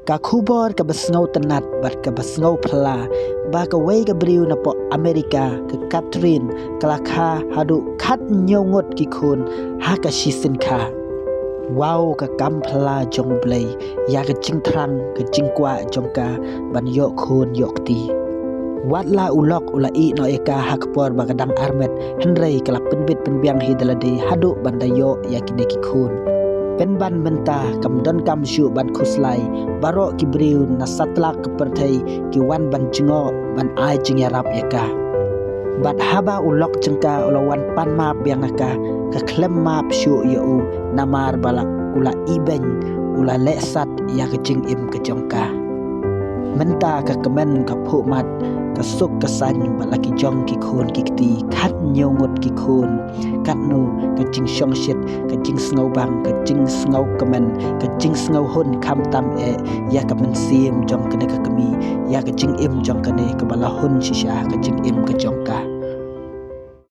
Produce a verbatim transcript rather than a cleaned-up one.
Ka khubor kaba sngewtynnat bad kaba sngewphylla ba kawei ka briew napoh Amerika, ka Katherine, ka la kha haduh khathynñiew ngut ki khun ha ka shisien kha. Wow, ka kam phylla jong U Blei ïa ka jingthrang, ka jingkwah jong ka ban ïoh khun ïoh kti. Wat la u lok u la ïeh noh ïa ka ha ka por ba ka dang armet, hynrei ka la pynbit pynbiang hi da lade haduh ban da ïoh ïa kine ki khun. Pynban mynta kam donkam shuh ban khuslai, baroh ki briew na satlak ka pyrthei ki wan ban jngoh, ban ai jingïarap ïa ka. Bad haba u lok jong ka u la wan pan map biang ha ka, ka khlem map shuh ïa u, namar ba la u la ibeiñ, u la lehsat ïa ka jingim ka jong ka. Mynta ka kmen ka phuh mat, ka suk ka saiñ bad la ki jong ki khun ki kti khathynñiew ngut ki khun. Katno ka jingshongshit, ka jingsngewbang, ka jingsngewkmen, ka jingsngewhun khamtam eh ïa ka mynsiem jong kane ka kmie, ïa ka jingim jong kane kaba la hun shisha ka jingim ka jong ka.